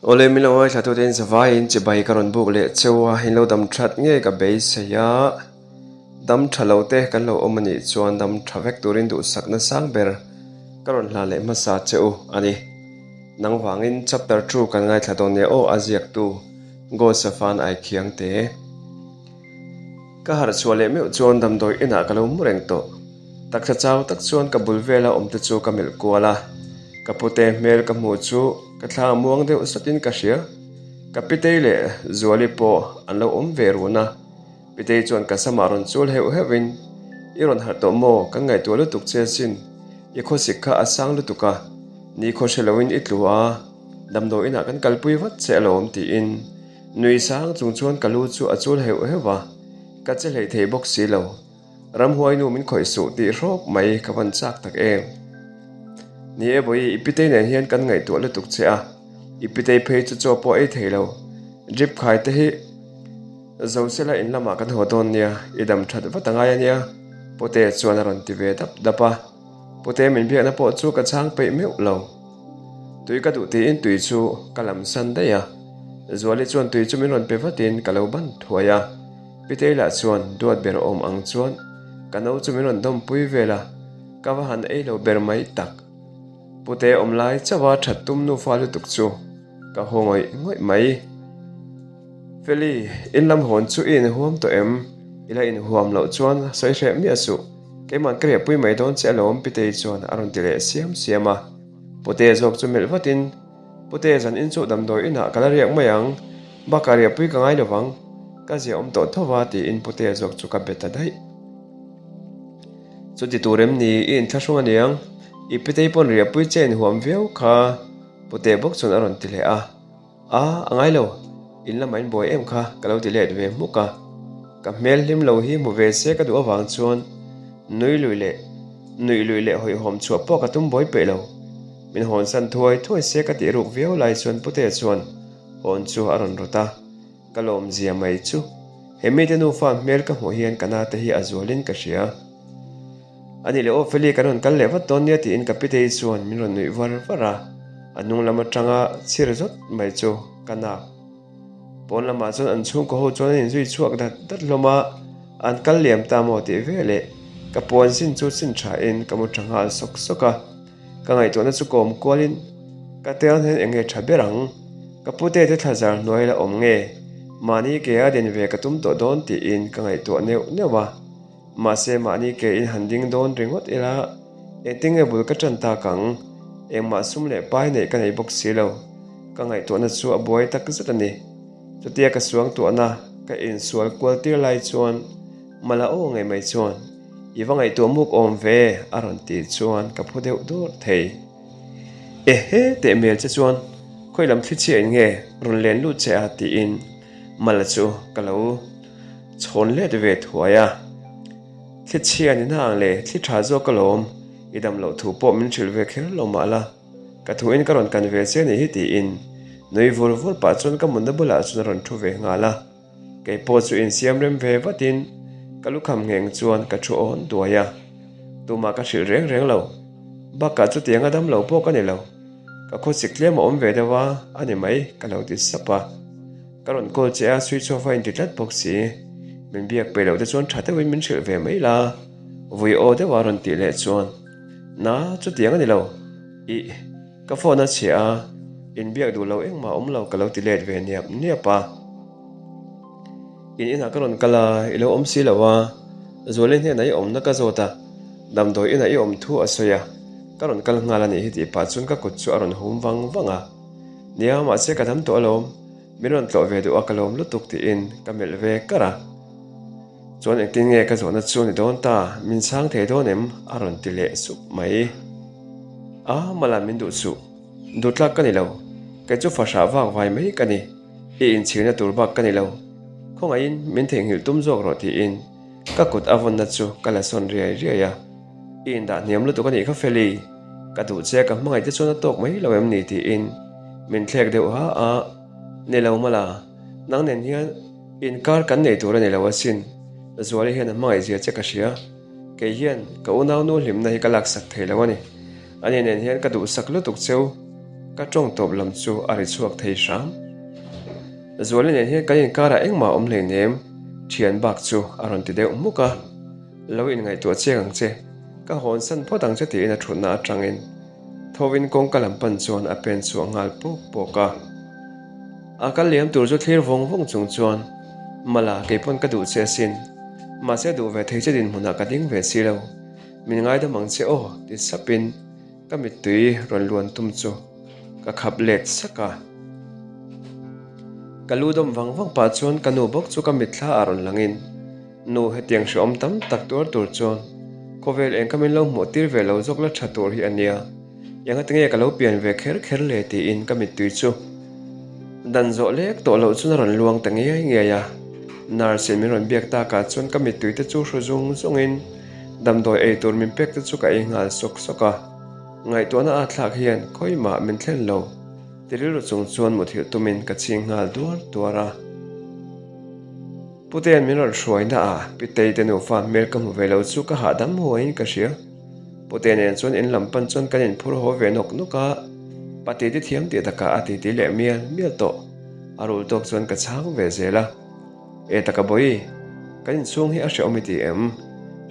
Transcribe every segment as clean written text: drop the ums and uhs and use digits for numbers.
Awle min lo ngaithla tute in zavaiin chibai ka rawn buk leh cheu a, in lo dam that ngei ka beisei a, dam tha lo te kan lo awm anih chuan dam tha vek turin duhsakna sang ber ka rawn hlan leh hmasa che u a ni. Nang vangin chapter 2 kan ngaithla dawn nia aw a ziaktu Gosafan Aikhiang te. Ka harh chhuah leh meuh chuan damdawi inah ka lo mu reng tawh. Taksa chau tak chuan ka bul vela awm te chu ka melh kual a, ka pute hmel ka hmuh chu ka thla a muang deuh satin ka hria. Ka pitei leh Zuali pawh an lo awm ve run a, pitei chuan ka samah rawn chul heuh heuhin, I rawn harh tawh maw? Kan ngaihtuah lutuk che asin, i khawsik kha a sang lutuk a, ni khaw hre loin i tlu a, damdawi inah kan kalpui vat che alawm tiin nui sang chung chuan ka lu chu a chul heuh heuh a, ka che hleih thei bawk si lo. Ramhuai nu min khawih suh tih hrawk mai ka van chak tak em. Ni e Bawihi, i pitei nen hian kan ngaihtuah lutuk che a, i pitei phei chu chaw pawh ei thei lo. Drip khai te hi zo sela in lamah kan haw dawn nia, i dam that vat angai ania, Pute chuan a rawn ti ve dap dap a. Pute min biakna pawh chu ka chhang peih meuh lo. Tui ka duh tiin tui chu ka lam san daih a, Zuali chuan tui chu min rawn pe vatin ka lo ban thuai a. Pitei lah chuan duat ber awm ang chuan ka no chu min rawn dawmpui vel a, ka va han ei lo ber mai tak. Pute awm lai chauha that tum nufa lutuk chu ka haw ngawih ngawih mai. Feli, in lam hawn chu i inhuam tawh em? I la inhuam loh chuan sawi hreh miah suh, keimah ka riahpui mai dawn che alawm Pitei chuan a rawn ti leh siam siam a. Pute zawk chu melh vatin. Pute zan in chu damdawi inah ka la riak mai ang, bakah riahpui ka ngai lovang, ka zia awm tawh tho va tiin Pute zawk chu ka be ta daih. Chuti tur em ni i inthlahrung aniang, i pitei pawn riahpui che inhuam viau kha Pute bawk chuan a rawn ti leh a, A, a ngai lo, in lamah in buai em kha ka lo ti let ve hmuk a, ka hmel hlim lo hi hmu ve se ka duh avang chuan nui lui leh nuih lui leh hawihhawm chhuah pawh ka tum buai peih lo. Min hawn san thuai thuai se ka tih ruk viau lai chuan Pute chuan hawn chu a rawn rawt a, ka lawm zia mai chu. He mite nufa hmel ka hmuh hian ka nate hi a zualin ka hria. A nih leh aw Feli kan rawn kal leh vat dawn nia tiin ka Pitei chuan min rawn nuih var var a, a hnung lam atanga chhir zawt mai chu ka nak. Pawn lamah chuan an chhungkaw ho chuan an inzui chhuak dat dat hlawm a, an kal liam ta maw tih veleh ka puan sin chu chin thain ka mu tha nghal sawk sawk a. Ka ngaihtuahna chu kawm kualin ka tel hian eng nge tha ber ang? Ka pute te thlazar hnuai la awm nge? Mahni ke a din ve ka tum tawh dawn tiin ka ngaihtuah neuh neuh a. Mahse mahni ke in han ding dawn ringawt ila engtin nge bul ka tan tak ang? Engmah sum leh pai neih ka nei bawk si lo. Ka ngaihtuahna chu a buai tak zet a ni. Chutia ka suangtuahna ka insual kual tir lai chuan Mala aw ngei mai chuan, I va ngaihtuah muk awm ve, a rawn tih chuan ka phu deuh dawr thei. Ehe teh hmel che chuan khawi lam thli chhiah in nge rawn len lut che a tiin Mala chu ka lo chhawn let ve thuai a. Thli chhia ni na ang le, thli tha zawk ka lawm, i dam loh thu pawh min hrilh ve kher lo mah la, ka thu in ka rawn kan ve che ni hi tiin nui vur vur pah chuan ka mutna bulah chuan a rawn thu ve nghal a. Kei pawh chu insiam rem ve vatin ka lukham ngheng chuan ka thu awn duai a, tumah ka hrilh reng reng lo. Bakah chutianga dam lo pawh ka ni lo, ka khawsik tlem a awm ve deuh a, a ni mai ka lo ti sap a. Ka rawn call che a, switch off a inti tlat bawk si. Min biak peih loh te chuan tha deuhin min hrilh ve mai la, vui aw deuha rawn tih leh chuan, Na, chutiang a ni lo. Ih. Ka phone a chhia a, inbiak duh lo engmah awm lo ka lo ti let ve niap niap a. In inah ka rawn kal a, i lo awm si lo a, Zuali hnenah i awmna ka zawt a, damdawi inah i awm thu a sawi a, ka rawn kal nghal a nih hi tih pah chuan ka kut chu a rawn hum vang vang a. Nia, mahse ka dam tawh alawm, min rawn tlawh ve duh a ka lawm lutuk tiin ka melh ve kar a. Chuan engtin nge ka zawhna chu ni dawn ta, min chhang thei dawn em? a rawn ti leh sup mai. A, mala min duh suh. Duh tlak ka ni lo. Kei chu fahrah vak vai mai ka ni. I inchhirna tur bak ka ni lo. Khawngaihin min theihnghilh tum zawk rawh tiin ka kut a vawnna chu ka la sawn riai riai a. I indah hniam lutuk a nih kha Feli. Ka duh che ka hmangaih te chuan a tawk mai lo em ni tiin min thlek deuh ha a. Ni lo mala, nang nen hian Inkar kan nei tur a ni lo asin, Zuali hian a hmangaih zia che ka hria. Kei hian ka unaunu hlimna hi ka laksak thei lo a ni. Ani nen hian ka duhsak lutuk cheu. Ka tawng tawp lam chu a ri chhuak thei hram. Zuali nen hian kan inkarah engmah a awm hleinem, thian bak chu a rawn ti deuh hmuk a. Lo inngaihtuah chiang ang che, ka hawnsan phawt ang che tiin a thutna atangin Thawin kawngka lam pan chuan a pen chhuah nghal pawk pawk a. A kal liam tur chu thlir vawng vawng chung chuan, Mala, kei pawn ka duh che asin. Mahse duh ve thei che dinhmunah ka ding ve si lo. Min ngaidam ang che aw, ti sapin ka mittui rawn luan tum chu ka khap let sak a. Ka lu dawm vang vang pah chuan ka nu bawk chu ka mitthla ah rawn langin, Nu, hetiang hrehawm tam tak tuar tur chuan khawvel eng kha min lo hmuh tir ve lo zawk la tha tur hi a nia. Enga tinge ka lo pian ve kher kher le tiin ka mittui chu dan zawh lek tawh loh chuan a rawn luang ta ngiai ngiai a. Nurse in min rawn biak takah chuan ka mittui te chu hru zung zungin damdawi ei tur min pek te chu ka ei nghal sawk sawk a. Ngaihtuahna a thlak hian khawimah min thlen lo ti rilru chung chuan muthilh tumin ka ching nghal duar duar a. Putea'n min rawn hruai na a, Pitei te nufa hmel ka hmu ve lo chu ka hahdam huaiin ka hria. Putea nen chuan in lam pan chuan kan inphur haw ve nawk nawk a, pa titi thiam tih takah a titi leh mial mial tawh. A rul tawk chuan ka chhang ve zel a. E taka bawi, kan inchhung hi a hrehawm i ti em?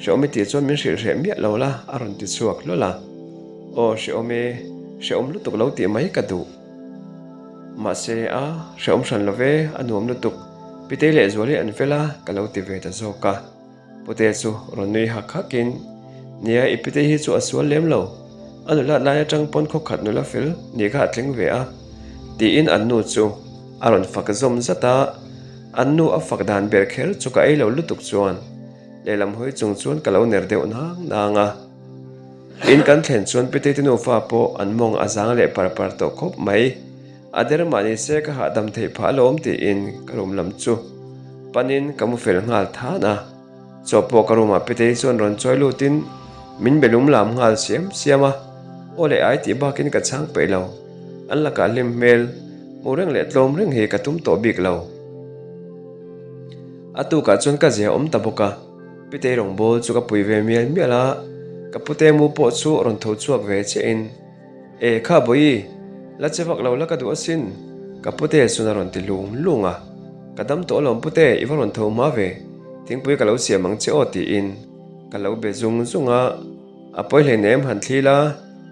Hrehawm i tih chuan min hrilh hreh miah lo la, a rawn ti chhuak hlawl a. Aw hrehawm e, hrehawm lutuk lo tih mai ka duh. Mahse, a hrehawm hran lo ve, a nuam lutuk. Pitei leh Zuali an fel a, ka lo ti ve ta zawk a. Pute chu rawn nui hak hakin, Nia, i pitei hi chu a sual lem lo. A nulat lai atang pawn khaw khat nula fel nih kha a tling ve a, tiin an nu chu a rawn fak zawm zat a. An nu a fak dan ber kher chu ka ei lo lutuk chuan lehlam hawi chung chuan ka lo ner deuh nang nang a. In kan thlen chuan Pitei te nufa pawh an mawng a zang leh par par tawh khawp mai. A der mah ni se ka hahdam theih phah alawm tiin ka room lam chu panin ka mu fel nghal than a. Chaw pawh ka room ah Pitei chuan rawn chawi lutin min be lum lam nghal siam siam a. Aw leh ai tih bakin ka chhang peih lo. An lakah hlim hmel hmuh reng leh tlawm reng hi ka tum tawh bik lo. A tukah chuan ka zia awm ta bawk a. Pitei rawngbâwl chu ka pui ve mial mial a, ka pute mu pawh chu rawn tho chhuak ve chiahin, E kha Bawihi, la che vak lo la ka duh asin, ka pute chuan a rawn ti lung lung a. Ka dam tawh alawm pute, i va rawn tho hma ve, thingpui ka lo siam ang che aw tiin ka lo be zung zung a, A pawi hleinem han thli la,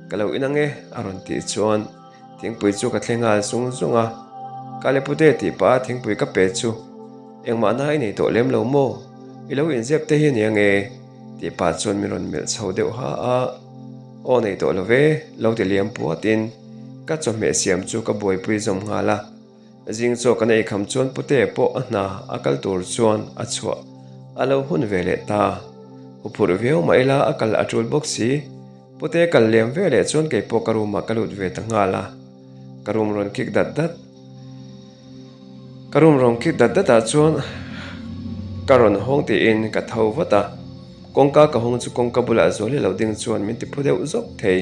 ka lo in ang e a rawn tih chuan Thingpui chu ka thleng nghal zung zung a, Ka le pute tih pah a thingpui ka pe chu engmah na i nei tawh lem lo maw? I lo inzep te hi a nia nge? tih pah chuan min rawn melh chho deuh ha a, Aw nei tawh lo ve, lo ti liam puatin ka chawhmeh siam chu ka buaipui zawm nghal a. Zing chaw kan ei kham chuan pute pawh a hna a kal tur chuan a chhuah a lo hun ve leh ta. Huphurh viau mah ila a kal a tul bawk si. Pute kal liam ve leh chuan kei pawh ka room ah ka lut ve ta nghal a. Ka room rawn kik dat dat. Ka room rawn kik dat dat ah chuan ka rawn hawng tiin ka tho vat a. Kawngka ka hawng chu kawngka bulah zual hi lo ding chuan min ti phu deuh zawk thei.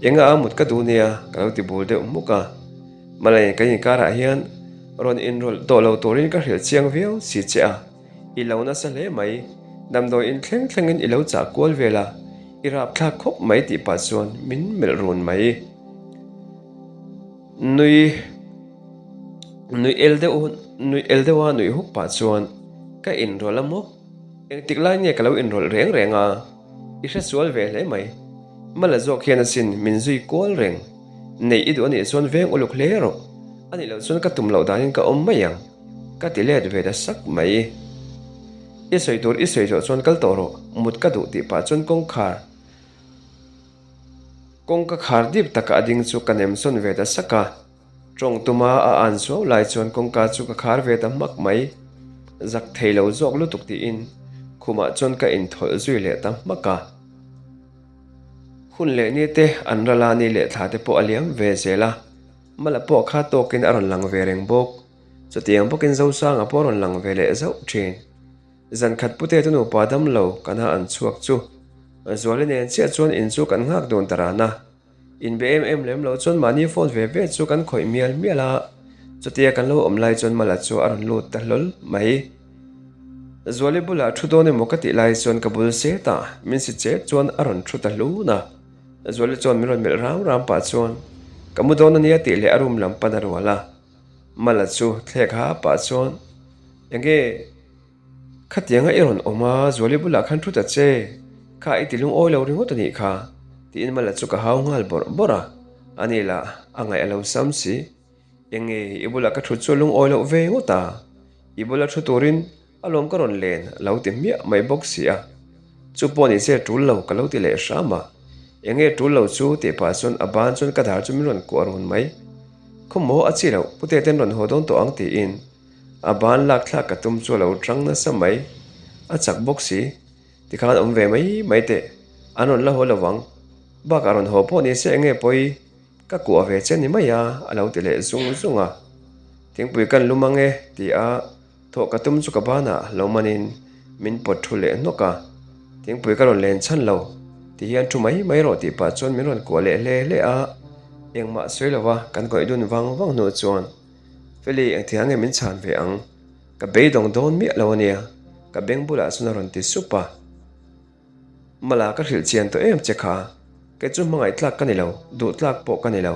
Enga a mut ka duh nia ka lo ti bul deuh hmuk a. Malay kan inkarah hian rawn inrawlh tawh lo turin ka hrilh chiang viau si che a, i lo nasa hle mai, damdawi in thleng thlengin i lo chah kual vel a, i rapthlak khawp mai tih pah chuan min melh run mai. Nui nui el deuh nui el deuha nuih huk pah chuan ka inrawlh a maw? Engtik lai nge ka lo inrawlh reng reng a, i hresual ve hle mai. Mala zawk hian asin min zui kual reng. Neih i duh anih chuan veng uluk hle rawh. A nih loh chuan ka tum loh danin ka awm mai ang. Ka ti let ve ta sak mai. I sawi tur i sawi zawh chuan kal tawh rawh, mut ka duh tih pah chuan kawngkhar kawngka khar dip taka a ding chu ka nem sawn ve ta sak a. Tawng tuma a an suau lai chuan kawngka chu ka khar ve ta hmak mai. Zak thei lo zawk lutuk tiin khumah chuan ka inthawlh zui leh ta hmak a. Hun leh ni te an ral a, ni leh thla te pawh a liam ve zel a, Mala pawh kha tawkin a rawn lang ve reng bawk. Chutiang bawkin Zosanga pawh a rawn lang ve leh zauh thin. Zan khat pute te nupa dam lo kan ha an chhuak chu Zuali nen chiah chuan in chu kan nghak dun ta ran a. Inbe em em lem lo chuan mahni phone ve ve chu kan khawih mial mial a, chutia kan lo awm lai chuan Mala chu a rawn lut ta hlawl mai. Zuali bulah thu dawn emaw ka tih lai chuan ka bul set a, min si chet chuan a rawn thu ta hlun a. Zuali chuan min rawn melh ram ram pah chuan. Ka mu dawn ania tih leh a room lam pan a rual a. Mala chu thlek ha pah chuan, Enge khatianga i rawn awm a, Zuali bulah khan thu ta che, kha i ti lungawi lo ringawt a nih kha, tiin Mala chu ka hau nghal bawrh bawrh a. Ani lah a ngaih a lo sam si. Enge i bulah ka thut chu a lungawi loh ve ngawt a, i bula thu turin A lawm ka rawn len a lo ti hmiah mai bawk si a, chu pawh ni se tul lo ka lo ti leh hram a, enge tul lo chu tih pah chuan a ban chuan ka dar chu min rawn kuah run mai. Khawmmaw a chi loh pute ten rawn haw dawn tawh ang tiin a ban lak thlak ka tum chu a lo tang nasa mai, a chak bawk si, tikhan awm ve mai mai teh, an rawn la haw lo vang, bakah rawn haw pawh ni se enge pawi ka kuah ve che ni mai a a lo ti leh zung zung a, thingpui kan lum ang e ti a. Thawh ka tum chu ka banah lo manin min pawt thu leh hnawk a, thingpui ka rawn len chhan lo ti hian thu mai mai rawh tih pah chuan min rawn kuah leh hle hle a, engmah sawi lova kan kawih dun vang vang hnu chuan Feli engthil nge min chhan ve ang, ka beidawng dawn miah lo ania ka beng bulah chuan a rawn ti sup a. Mala ka hrilh chian tawh em che kha, kei chu hmangaih tlak ka ni lo, duh tlak pawh ka ni lo.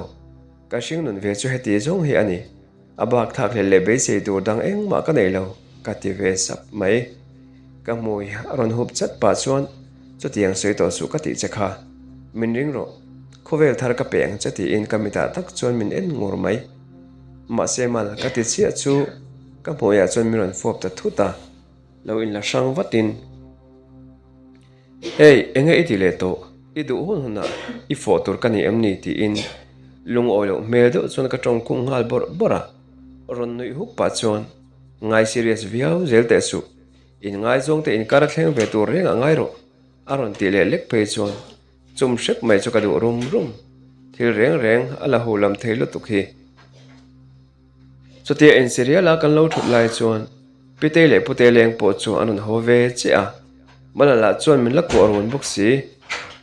Ka hring nun ve chu heti zawng hi a ni. A bak thlak hlel leh beisei tur dang engmah ka nei lo, ka ti ve sap mai. Ka hmui a rawn hup chat pah chuan chutiang sawi tawh suh ka tih che kha. Min ring rawh, khawvel thar ka pe ang che tiin ka mitah tak chuan min en ngur mai. Mahse mal ka ti chiah chu ka hmuiah chuan min rawn fawp ta thut a. Lo inla hrang vatin, Hey, enge i ti leh tawh? I duh hun hunah i fawh tur ka ni em ni? tiin lungawi loh hmel deuh chuan ka tawng khum nghal bawrh bawrh a. Rawn nuih huk pah chuan, Ngai serious viau zel teh suh, in ngaizawng te inkar a thleng ve tur reng a ngai rawh, a rawn tih leh lek phei chuan chum hrep mai chu ka duh rum rum. Thil reng reng a la hu lam thei lutuk hi. Chutia inserial a kan lo thut lai chuan Pitei leh Pute leng pawh chu an rawn haw ve chiah a, Mala lah chuan min la kuah run bawk si.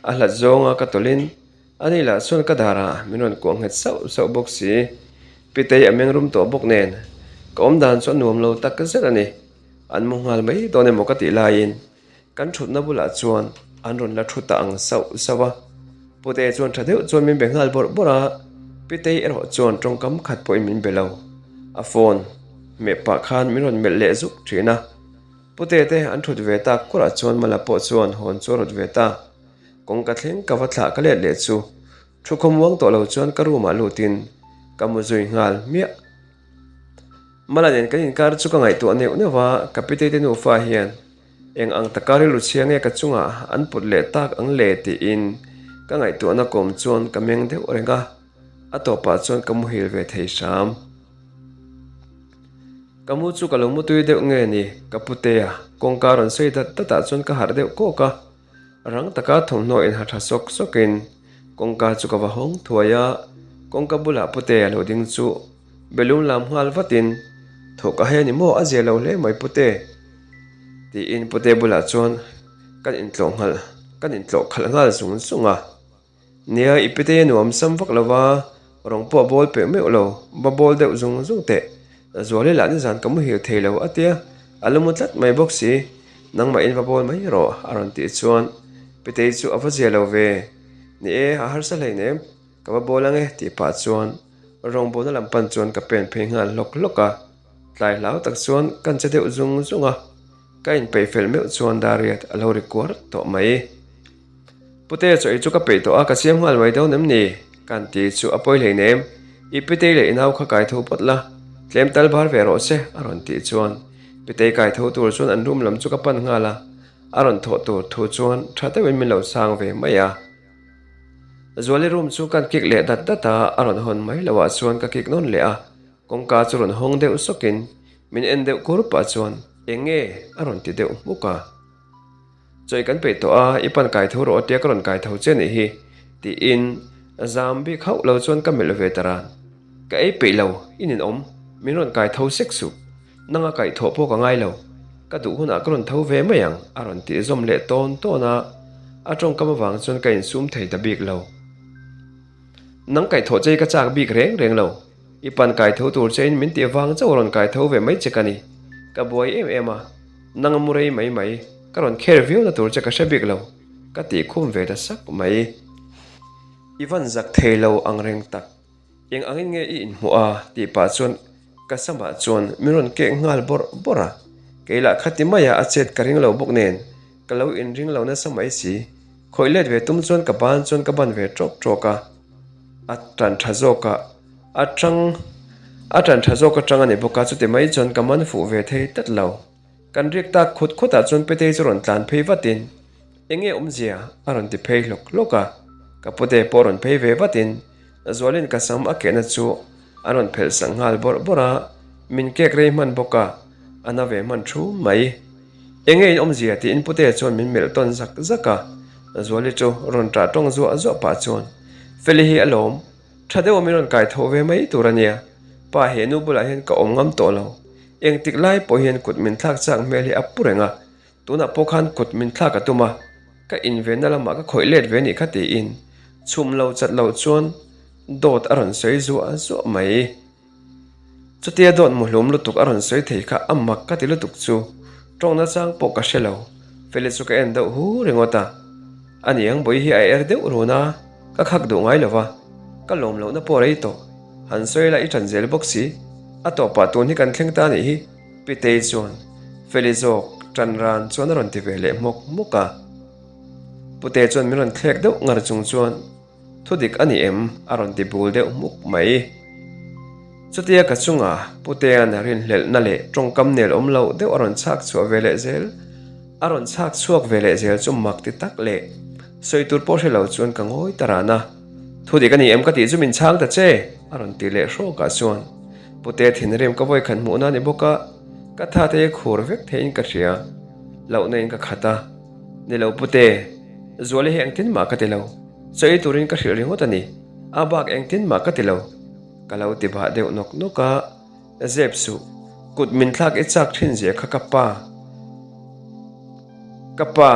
A hlat zawnga ka tawlhin ani lah chuan ka darah min rawn kuah nghet sauh sauh bawk si. Pitei a meng rum tawh bawk nen ka awm dan chu a nuam lo tak zet a ni. An mu nghal mai dawn emaw ka tih laiin Kan thutna bulah chuan an rawn la thu ta ang sauh sauh a, Pute chuan tha deuh chuan min be nghal bawrh bawrh a, Pitei erawh chuan tawngkam khat pawhin min be lo. A phone hmeh pah khan min rawn melh leh zuk thin a. Pute te an thut ve tak kurah chuan Mala pawh chuan hawn chu a rawt ve ta. Kawngka thleng ka va thlah ka let leh chu thu khawmuang tawh lo chuan ka room ah lutin ka mu zui nghal hmiah. Mala nen kan inkar chu ka ngaihtuah neuh neuh a, ka Pitei te nufa hian Eng ang taka rilru chhia nge ka chungah an put leh tak ang le tiin ka ngaihtuahna kawm chuan ka meng deuh reng a, a tawpah chuan ka muhil ve thei hram. Ka mu chu ka lo mutui deuh nge ni ka putea kawngka rawn sawi dat datah chuan ka harh deuh kawk a, rang taka thawmhnaw inha tha sawk sawkin kawngka chu ka va hawng thuai a, kawngka bulah putea lo ding chu Belum lam nghal vatin, Thawh ka hai a ni maw? A zia lo hle mai Pute. Tiin Pute bulah chuan kan intlawh nghal kan intlawh khalh nghal zung zung a. Nia, i Pitei a nuam sam vak lo va, rawng pawh a bawl peh meuh lo, va bawl deuh zung zung teh. Zuali lah nizan ka muhil thei lo a tia, a lu mu tlat mai bawk si. Nangmah in va bawl mai rawh a rawn tih chuan Pitei chu a va zia lo ve. Ni e, a harsa hleinem. Ka va bawl ang e tih pah chuan rawngbawlna lam pan chuan ka pen phei nghal hlawk hlawk a, tlai hlau tak chuan kan che deuh zung zung a, ka inpeih fel meuh chuan Dariat a lo ri kuar tawh mai. Pute chaw ei chu ka peih tawh a, ka siam nghal mai dawn em ni? Kan ti chu a pawi hleinem, i Pitei leh i nau kha kai tho phawt la, tlem tal bar ve rawh se a rawn tih chuan Pitei kai tho tur chuan an room lam chu ka pan nghal a, a rawn thawh tur thu chuan tha deuhin min lo sang ve mai a. Zuali room chu kan kik leh dat dat a, a rawn hawn mai loh ah chuan ka kik nawn leh a, kawngka chu rawn hawng deuh sawk in min en deuh kur pah chuan eng nge a rawn ti deuh hmuk a. Chawi kan peih tawh a, i pan kai tho rawh tia ka rawn kai tho che nih hi tiin zam bik hauh lo chuan ka melh ve ta ran. Ka ei peih lo, i ninawm, min rawn kai tho sek suh. Nanga kaihthawh pawh ka ngai lo, ka duh hunah ka rawn tho ve mai ang a rawn tih zawm leh tawn tawn a, a tawngkam avang chuan ka insum thei ta bik lo. Nang kaihthawh che hi ka chak bik reng reng lo, i pan kaitho tur chein min tih vang chauh rawn kaitho ve mai che ka ni, ka buai em em a, nang a mu rei mai mai, ka rawn kher viau na tur che ka hre bik lo, ka tih khum ve ta sak mai. I van zak thei lo ang reng tak. Eng angin nge i inhmuh a? tih pah chuan ka samah chuan min rawn kek nghal bawrh bawrh a. Kei lah khati maia a chet ka ring lo bawk nen ka lo inring lo nasa mai si. Khawih let ve tum chuan ka ban chuan ka ban ve tawk tawk a, a tan tha zawk a, a tang a tan tha zawk atang a ni bawk a, chuti mai chuan ka man fuh ve thei tlat lo. Kan riak tak khut khut ah chuan Petei chu rawn tlan phei vatin, Eng nge awmzia? a rawn ti phei hlawk hlawk a, ka pute pawh rawn phei ve vatin Zualin ka sam a kehna chu a rawn phelh sak nghal bawrh bawrh a, min kek rei hman bawk a, a na ve hman thu mai. Eng nge in awmzia tiin Putea chuan min melh tawn zak zak a, Zuali chu rawn ṭah tawng zuah zuah pah chuan, Feli hi a lawm, ṭha deuha min rawn kai tho ve mai tur a nia, pa he nu bulah hian ka awm ngam tawh lo, engtik lai pawh hian kut min thlak chak hmel hi a pu reng a, tunah pawh khan kut min thlak a tum a, ka invenna lamah ka khawih let ve nih kha tiin chhum lo chat lo chuan dawt a rawn sawi zuah zuah mai. Chutia dawt muhlum lutuk a rawn sawi thei kha a mak ka ti lutuk chu tawng nachang pawh ka hre lo. Feli chu ka en deuh hu ringawt a. Ani ang bawi hi a er deuh run a, ka khak duh ngai lo va, ka lawm lohna pawh rei tawh. Han sawi la i ṭan zel bawk si, a tawpah tun hi kan thleng ta nih hi, Pitei chuan Feli zawk ṭan ran chuan a rawn ti ve leh hmawk hmawk a. Pute chuan min rawn thlek deuh ngar chung chuan. Thu dik a ni em? a rawn ti bul deuh hmuk mai. Chutia ka chunga Putea'n rinhlelhna leh tawngkam nel awm loh deuh a rawn chhak chhuah ve leh zel, a rawn chhak chhuak ve leh zel chu mak ti tak leh sawi tur pawh hre lo chuan ka ngawi ta ran a. Thu dik a ni em ka tih chu min chhang ta che! a rawn ti leh hrawkah chuan Putea thinrim ka vawikhat hmuhna a ni bawk a, ka tha te hi khur vek theiin ka hria. Lohna in ka khat a. Ni lo Pute, Zuali hi engtin mah ka ti lo. Chaw ei turin ka hrilh ringawt a ni, a bak engtin mah ka ti lo. Ka lo ti bah deuh nawk nawk a, zep suh, kut min thlak i chak thin zia kha ka pa, ka pa,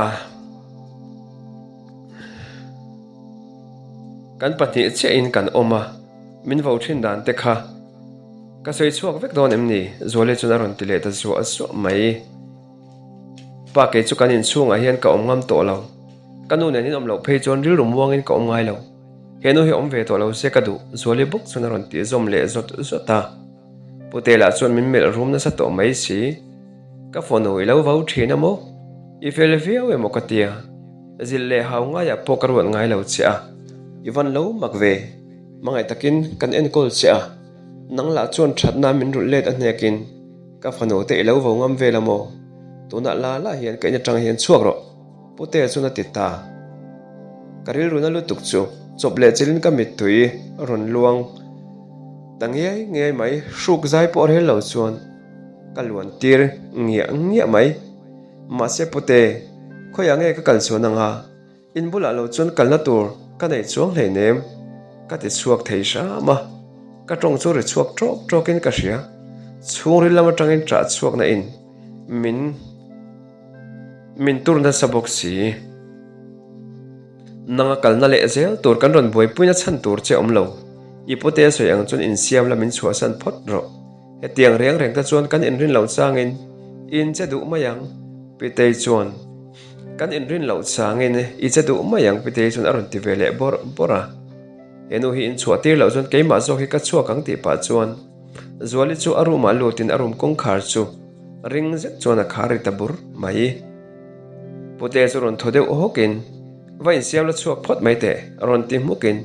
kan pahnih chiahin kan awm a, min vo thin dan te kha ka sawi chhuak vek dawn em ni? Zuali chuan a rawn ti leh ta zuah zuah mai. Pa kei chu kan inchhungah hian ka awm ngam tawh lo. Ka nu nen in awm loh phei chuan rilru muangin ka awm ngai lo. He nu hi awm ve tawh lo se ka duh, Zuali bawk chuan a rawn tih zawm leh zawt zawt a. Pute lah chuan min melh rum nasa tawh mai si. Ka fawhnu i lo vau thin a maw? I fel viau emaw ka tia. Zilh leh hau ngaiah pawh ka ruat ngai lo che a. I van lo mak ve. Hmangaih takin kan enkawl che a. Nang lah chuan thatna min rulh let a hnekin. Ka fanu te i lo vo ngam vel a maw? Tunah la la hian ka in atang hian chhuak rawh, Putea chuan a ti ta. Ka rilruna lutuk chu chawp leh chilin ka mittui rawn luang ta ngiai ngiai mai, hruk zai pawh rel lo chuan ka luan tir ngiah ngiah mai. Mahse Pute, khawiah nge ka kal chuan anga? In bulah lo chuan kalna tur ka neih chuang hleinem, ka ti chhuak thei hram a, ka tawng chu ri chhuak tawk tawkin ka hria. Chhungril lam atangin ṭah chhuakna in min min tur nasa bawk si. Nanga kalna leh zel tur kan rawn buaipuina chhan tur che awm lo, i pute sawi ang chuan insiam la min chhuahsan phawt rawh. Hetiang reng reng te chuan kan inrin loh changin i inche duh mai ang, Pitei chuan. Kan inrin loh changin i che duh mai ang, Pitei chuan a rawn ti ve leh bawrh bawrh a. He nu hi inchhuah tir loh chuan keimah zawk hi ka chhuak ang tih pah chuan Zuali chu a room ah lutin a room kawngkhar chu ring zet chuan a khar ri ta bur mai. Pute chu rawn thaw deuh hawkin, Va insiam la chhuak phawt mai teh, rawn ti hmukin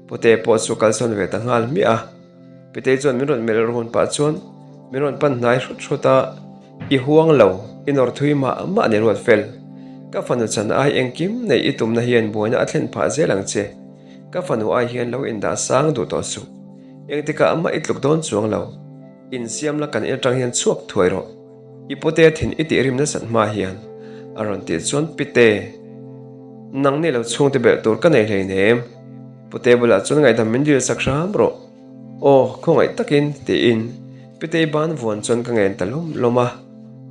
Pute pawh chu kalsawn ve ta nghal hmiah a. Pitei chuan min rawn melh rawn pah chuan min rawn pan hnai hrut hrut a, I huang lo, i nawr thui mah mah ni ruat fel. Ka fanu chan ai engkim neih i tumna hian buaina a thlen phah zel ang che. Ka fanu ai hian lo indah sang duh tawh suh. Engtikah mah i tluk dawn chuang lo. Insiam la kan in atang hian chhuak thuai rawh. I pute thin i tih rim nasat hma hian a rawn tih chuan Pite, nang ni lo chhungte belh tur ka nei hleinem. Pute bulah chuan ngaihdam min dil sak hram rawh. Aw, khawngaih takin tiin Pitei ban vuan chuan ka ngen ta lawm lawm a,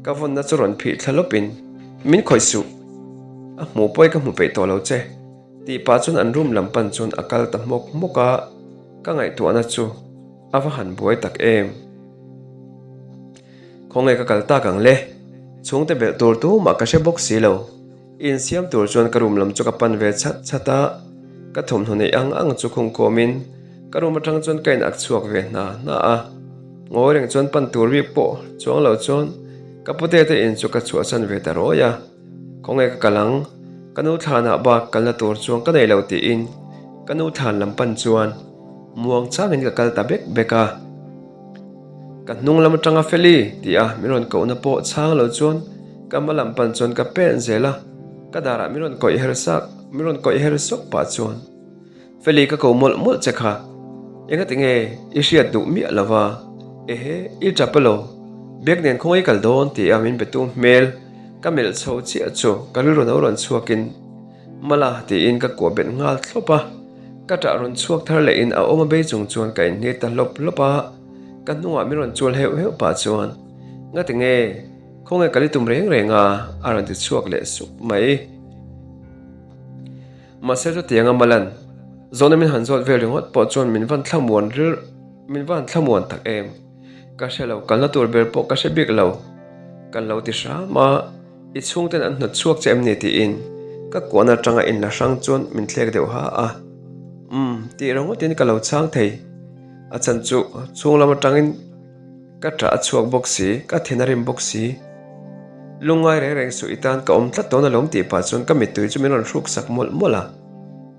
ka vawnna chu rawn phih thla lawpin min khawih suh. A hmuh pawi ka hmu peih tawh lo che tih pah chuan an room lam pan chuan a kal ta hmawk hmawk a, ka ngaihtuahna chu a va han buai tak em. Khawnge ka kal tak ang le? Chhungte belh tur tumah ka hre bawk si lo. Insiam tur chuan ka room lam chu ka pan ve chat chat a, ka thawmhnaw neih ang ang chu khungkhawmin. Ka room atang chuan ka in ak chhuak ve hna hna a. Ngawi reng chuan pan tur bik pawh chuang lo chuan ka pute te in chu ka chhuahsan ve ta rawi a. Khawnge ka kal ang? Ka nu thlanah bak kalna tur chuan ka nei lo tiin ka nu thlan lam pan chuan muang changin ka kal ta bek bek a. Ka hnung lam atanga Feli tih a min rawn kohna pawh chhang lo chuan ka hma lam pan chuan ka pen zel a, ka darah min rawn kawih her sak min rawn kawih her sawk pah chuan Feli ka ko mawlh mawlh che kha engati nge i hriat duh miah lo va, ehe i tap elo bag nen khawngaih i kal dawn tih a min betu hmel ka melh chho chiah chu ka rilru no rawn chhuakin Mala tiin ka kuah bet nghal thlawp a, ka ṭah rawn chhuak thar lehin a awm a bei chung chuan ka inhne ta hlawp hlawp a, ka hnungah min rawn chual heuh heuh pah chuan Ngati nge, khawnge ka li tum reng reng a? a rawn ti chhuak leh sup mai. Mahse chutianga Malan zawhna min han zawt vel ringawt pawh chuan min van thlamuan ril min van thlamuan tak em? Ka hre lo, kalna tur ber pawh ka hre bik lo, kan lo ti hram a. I chhungten an hnawt chhuak che em ni tiin ka kuahna atanga inla hrang chuan min thlek deuh ha a. Umm, tih ringawtin ka lo chhang thei. A chhan chu chhung lam atangin ka ṭah a chhuak bawk si, ka thin a rim bawk si. Lungngai reng reng suh i tan ka awm tlat dawn alawm tih pah chuan ka mittui chu min rawn hruk sak mawlh mawlh a.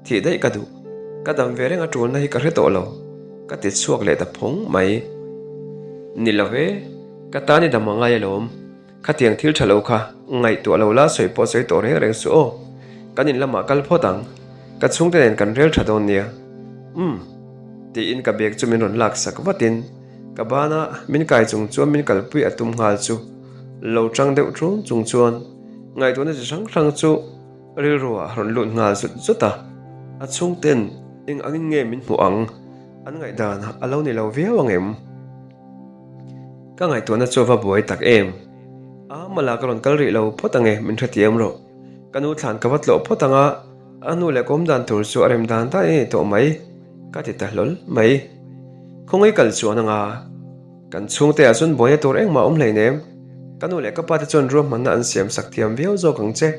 Thih daih ka duh. Ka dam ve reng a ṭulna hi ka hre tawh lo. Ka ti chhuak leh ta phawng mai. Ni lo ve, ka tan i dam a ngai alawm. Khatiang thil tha lo kha ngaihtuah lo la sawi pawh sawi tawh reng reng suh aw. Kan in lamah kal phawt ang. Ka chhungte nen kan rel tha dawn nia. Umm. Tiin ka bag chu min rawn lak sak vatin ka bana min kai chung chuan min kalpui a tum nghal chu lo tang deuh ṭun chung chuan ngaihtuahna chi hrang hrang chu rilruah a rawn lut nghal zut zut a. A chhungten eng angin nge min hmuh ang? An ngaihdan a lo ni lo viau ang em? Ka ngaihtuahna chu a va buai tak em? A mala ka rawn kal rih lo phawt ang e, min hrethiam rawh. Ka nu thlan ka va tlawh phawt ang a, a hnu leh kawm dan tur chu a rem dan dan i ni tawh mai, ka ti ta hlawl mai. Khawngaih kal chuan anga kan chhungte ah chuan buaina tur engmah a awm hleinem. Ka nu leh ka pa te chuan ruahmanna an siam sak thiam viau zawk ang che,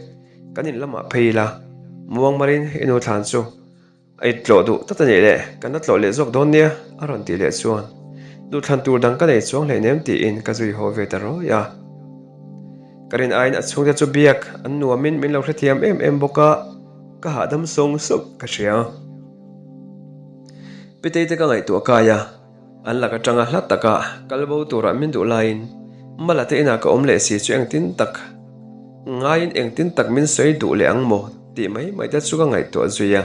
kan in lamah phei ila, muangmarin i nu thlan chu. A it tlawh duh tlat a nih leh, kan la tlawh leh zawk dawn nia, a rawn tih leh chuan duhthlan tur dang ka nei chuang hleinem tiin ka zui haw ve ta rawi a. Ka rin aiin a chhungte chu biak an nuamin min lo hrethiam em em bawk a, ka hahdam sawng sawng ka hria. Pitei te ka ngaihtuah kai a, an lak atanga hla taka kal bo turah min duh laiin Mala te inah ka awm leh si chu engtin tak ngaiin engtin tak min sawi duh leh ang maw tih mai mai te chu ka ngaihtuah zui a.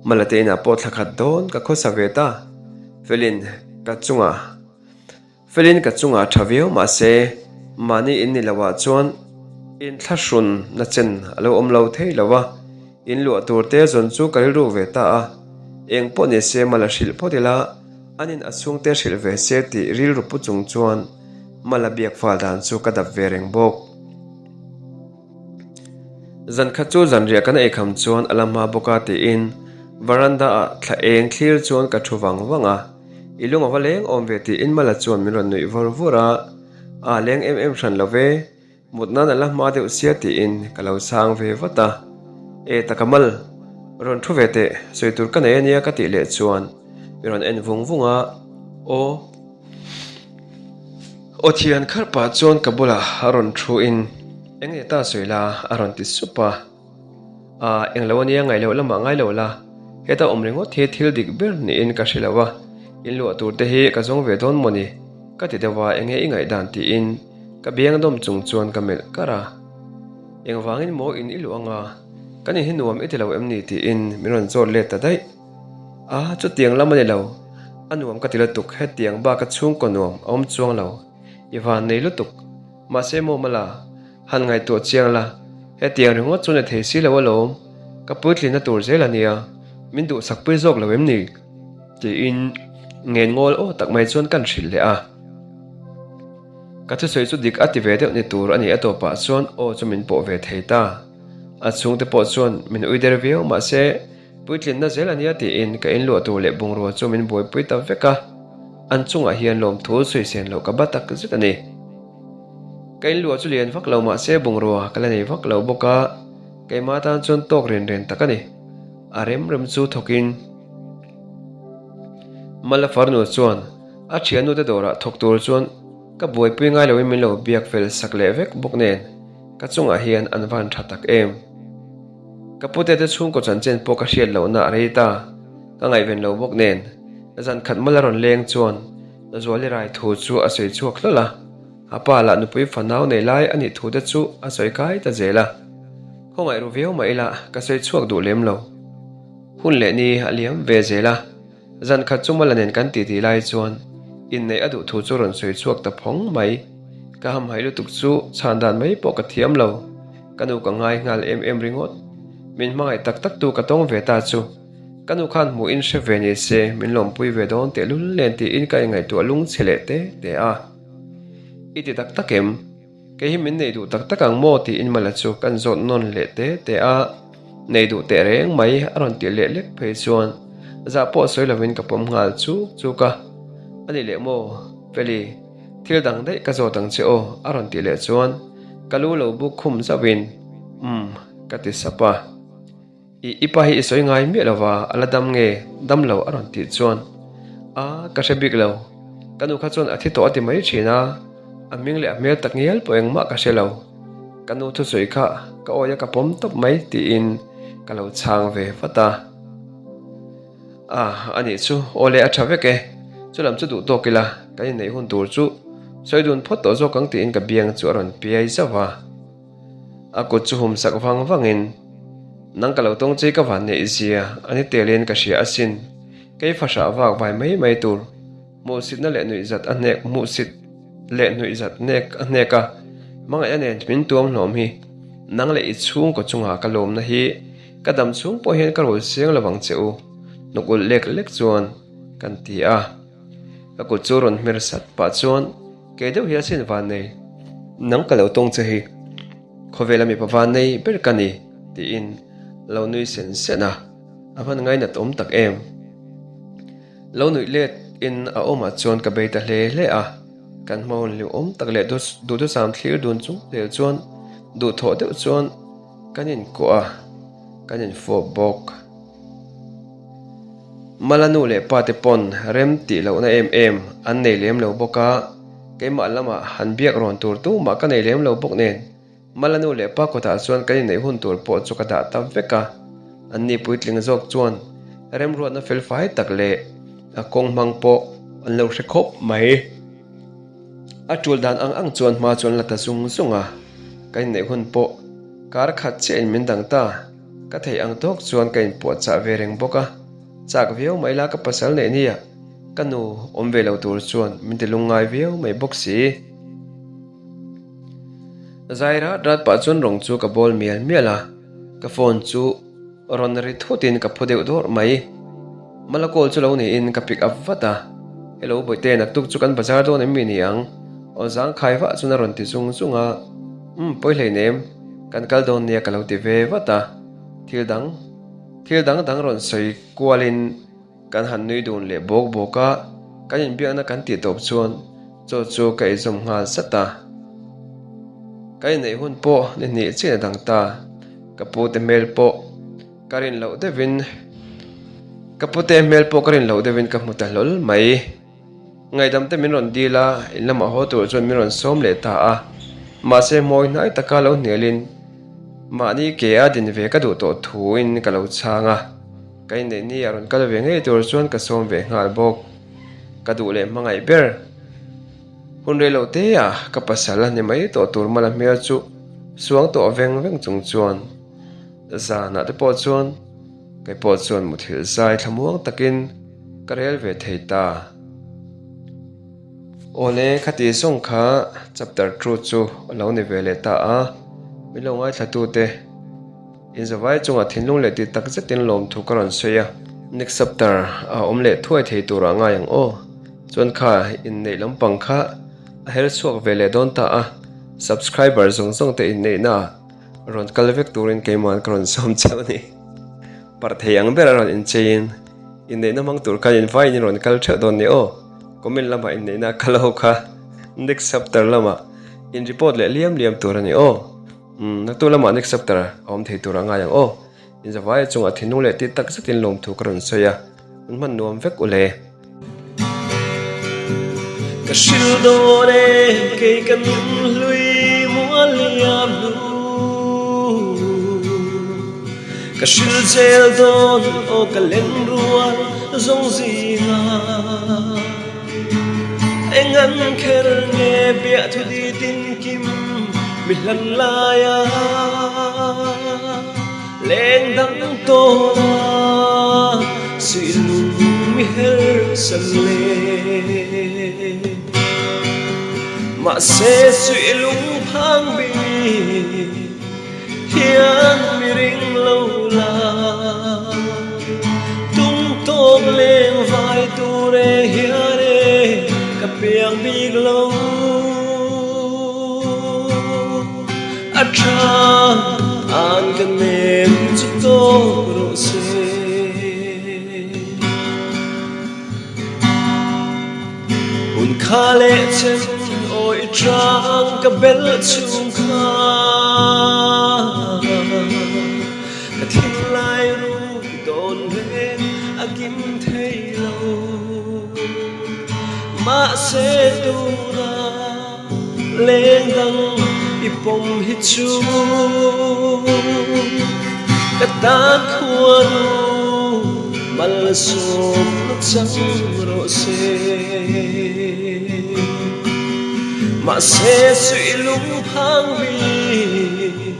Mala te inah pawh thla khat dawn ka khawsa ve ta. Felin ka chungah Felin ka chungah tha viau mahse mahni in ni loah chuan inthlahrun na chen a lo awm lo thei lo a. In luah tur te zawn chu ka rilru ve ta a, eng pawh ni se Mala hrilh phawt ila, anin a chhungte hrilh ve se tih rilru pu chung chuan Mala biak fal dan chu ka dap ve reng bawk. Zan khat chu zanriah kan eikham chuan a la hma bawk a tiin varanda ah thla eng thlir chuan ka thu vang vang a, i lung a va leng awm ve tiin Mala chuan min rawn nuih vawr vawr a, aa leng em em hran lo ve. Mut nan a la hma deuh sia tiin ka lo chhang ve vat a, E taka mal, rawn thu ve teh, sawi tur ka nei ania ka tih leh chuan mi rawn en vung vung a, Aw. Aw thian kharh pah chuan ka bulah a rawn thu in eng nge ta sawi la a rawn ti sup a, Aa englo ania ngaih loh lamah ngai lo la, heta awm ringawt hi thil dik ber niin ka hre lo a, in luah tur te hi ka zawng ve dawn mawni ka ti deuh a enge i ngaihdan tiin Ka biang dawm chung chuan ka melh kar a, Engvangin maw in i luh anga, kan in hi nuam i ti lo em ni tiin min rawn zawt let ta daih. A, chutiang lam a ni lo, a nuam ka ti lutuk, hetiang bak a chhungkaw nuam a awm chuang lo, i van nei lutuk. Mahse maw Mala, han ngaihtuah chiang la, hetiang ringawt chuan i thei si lo alawm, ka puitlinna tur zel a nia, min duhsakpui zawk lo em ni? Tiin ngen ngawl aw tak mai chuan kan hrilh leh a. Ka thusawi chu dik a ti ve deuh ni tur a ni a tawpah chuan aw chu min pawh ve thei ta. A chhungte pawh chuan min ui der viau mahse puitlinna zel a nia tiin ka inluah tur leh bungrua chu min buaipui ta vek a, an chungah hian lawmthu sawi sen loh ka ba tak zet a ni. Ka inluah chu lian vak lo mahse bungrua ka la nei vak lo bawk a, keimah tan chuan tawk ren ren tak a ni. A rem rem chu thawkin. Mala farnu chuan a thiannute dawrah thawk tur chuan ka buaipui ngai loin min lo biak fel sak leh vek bawk nen ka chungah hian an van tha tak em. Ka pute te chhungkaw chanchin pawh ka hriat lohna a rei ta, ka ngaihven lo bawk nen zan khat mala rawn leng chuan Zuali rai thu chu a sawi chhuak hlawl a, a pa lah nupui fanau nei lai a nih thu te chu a sawi kai ta zel a. Khawngaih ru viau mah ila ka sawi chhuak duh lem lo. Hun leh ni a liam ve zel a, zan khat chu Mala nen kan titi lai chuan inneih a duh thu chu rawn sawi chhuak ta phawng mai. Ka hamhaih lutuk chu chhan dan mai pawh ka thiam lo. Ka nu ka ngai nghal em em ringawt. Min hmangaih tak tak tu ka tawng ve ta chu. Ka nu khan hmuh in hre ve ni se min lawmpui ve dawn tehlul nen tiin ka inngaihtuah lungchhe leh te te a. I ti tak tak em? Kei hi min nei duh tak tak ang maw tiin Mala chu kan zawt nawn leh te te a, nei duh teh reng mai a rawn tih leh lek phei chuan zah pawh sawi lovin ka pawm nghal chuk chuk a, A ni leh maw Feli, thil dang daih ka zawt ang che aw a rawn tih leh chuan ka lu lo buk khum zauhin Umm ka ti sap a. I i pa hi i sawi ngai miah lova a la dam nge dam lo a rawn tih chuan a ka hre bik lo ka nu kha chuan a thi tawh a ti mai thin a a hming leh a hmel tak ngial pawh engmah ka hre lo ka nu thusawi kha ka awi a ka pawm tawp mai tiin ka lo chhang ve vat a a a nih chu aw le a tha vek e chu lam chu duh tawk ila kan inneih hun tur chu sawi dun phawt tawh zawk ang tiin ka biang chu a rawn piai zauh a. A kut chu hum sak vang vangin, Nang ka lo tawng che ka van neih zia a ni telin ka hria asin. Kei fahrah vak vai mai mai tur hmuhsitna leh nuihzat a hnek hmuhsit leh nuihzat hnek a hnek a, hmangaihna nen min tuam hlawm hi. Nang leh i chhungkaw chunga ka lawmna hi ka dam chhung pawh hian ka rawl siang lo vang che u, hnuk ulh lek lek chuan kan ti a. Ka kut chu rawn hmer sat pah chuan Kei deuh hi asin van nei, nang ka lo tawng che hi khawvela mipa van nei ber ka ni tiin lo nui sen sen a, a hman ngainat awm tak em. Lo nuih let in a awmah chuan ka bei ta hle hle a, kan hma hun hlim awm tak leh duhthusam thlir dun chung zel chuan duhthawh deuh chuan kan inkuah a, kan infawp bawk. Mala nu leh pa te pawn rem tih lohna em em an nei lem lo bawk a, keimah lamah han biak rawn tur tumah ka nei lem lo bawk nen Mala nu leh pa kawtah chuan kan inneih hun tur pawh chu ka dah ta vek a, an ni puitling zawk chuan remruatna felfai tak leh a kawng hmang pawh an lo hre khawp mai. A tul dan ang ang chuan hma chu an la ta zung zung a, kan inneih hun pawh kar khat chiahin min dang ta. Ka theih ang tawk chuan ka inpuahchah ve reng bawk a, chak viau mai la ka pasal neih nia ka nu awm ve lo tur chuan min ti lungngai viau mai bawk si. Zai rat rat pah chuan rawng chu ka bawl mial mial a, ka phone chu rawn ri thutin ka phu deuh dawrh mai. Mala call chu lo niin ka pick up vat a, Hello Bawihte, naktuk chu kan bazar dawn em mi ni ang? Aw zangkhai vah chuan a rawn ti zung zung a, Umm pawi hleinem. Kan kal dawn nia ka lo ti ve vat a, thil dang thil dang dang rawn sawi kualin kan han nui dun leh bawk bawk a, kan inbiakna kan tih tawp chuan chaw chu ka eizawm nghal zat a. Ka inneih hun pawh ni hnih chiah a dang ta, ka pute hmel pawh ka rin loh deuhin ka pute hmel pawh ka rin loh deuhin ka hmu ta hlawl mai. Ngaihdam te min rawn dil a, in lamah haw tur chuan min rawn sawm leh ta a. Mahse hmawi hnai taka lo hnialin mahni ke a din ve ka duh tawh thuin ka lo chhang a. Ka inneih ni a rawn kal ve ngei tur chuan ka sawm ve nghal bawk. Ka duh leh hmangaih ber. Hun rei lo te ah ka pasal a ni mai tawh tur mala hmel chu suang tawh veng veng chung chuan zanah te pawh chuan kei pawh chuan muthilh zai thlamuang takin Ka rel ve thei ta. Awle khati zawng kha chapter 2 chu a lo ni ve leh ta a, min lo ngaithlatute inzavai chungah thinlung leh tih tak zetin lawmthu ka rawn sawi a. Next chapter a awm leh thuai thei turah ngai ang aw. Chuan kha inneih lampang kha a her chhuak ve leh dawn ta a, subscriber zawng zawng te inneihna ah rawn kal vek turin keimahn ka rawn sawm cheu a ni. Parh thei ang ber a rawn incheiin inneihna hmang tur khan invaiin in rawn kal theuh dawn ni aw. Comment lamah inneihna a kal ho kha next chapter lamah in report leh liam liam tur a ni aw. Umm naktuk lamah next chapter a awm thei tur a ngai ang aw. Inzavaia chungah thinlung leh tih tak zetin lawmthu ka rawn sawi a, hun hman nuam vek u le. Ka hril dawn e kei ka nun hlui mual liam hnu. Ka hril zel dawn aw ka len rual zawng zinga. Eng an kher nge biah thu di tin kim mi hlan laia leng dang tawna suih lung mi her san le. Mahse suih lung phang bik Hian mi ring lo la, tum tawk leng vai tur e hian e ka piang bik lo. A tha an ka nem chu tawk rawh se. Hun kha leh chen aw i tang ka bel chhung kha Ka thinlai ruk dawn reng a kim thei lo Mahse tuna leng dang i pawm hi chu Ka tan khuanu malsawm na chang rawh se. Mahse suih lungphang bik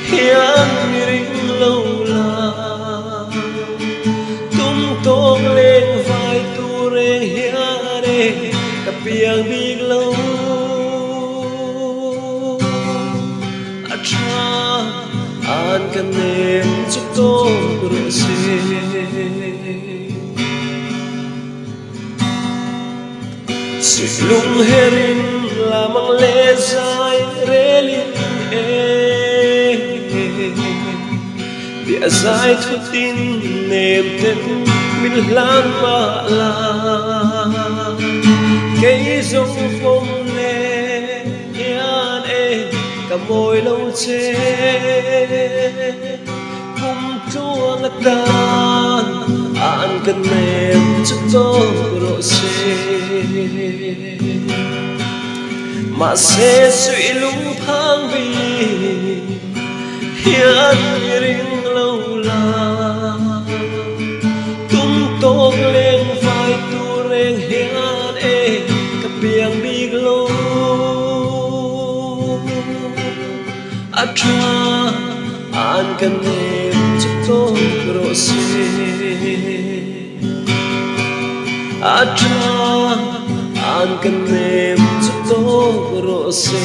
hian mi ring lo la, tum tawk leng vai tur reng hian e ka piang bik lo. A tha an ka nem chu tawk rawh se. Suih lung herin lamang leh zai relin e Bia zai thutin nem ten min hlan mah la Kei zawng pawm leh hian e ka mawi lo che. Kum tluang atan an ka nem chu tawk rawh se. Mahse suih lungphang bik hian mi ring lo la. Tum tawk leng vai tur reng hian e ka piang bik lo. A tha an ka nem chu tawk rawh se. A tha an ka nem chu tawk rawh se.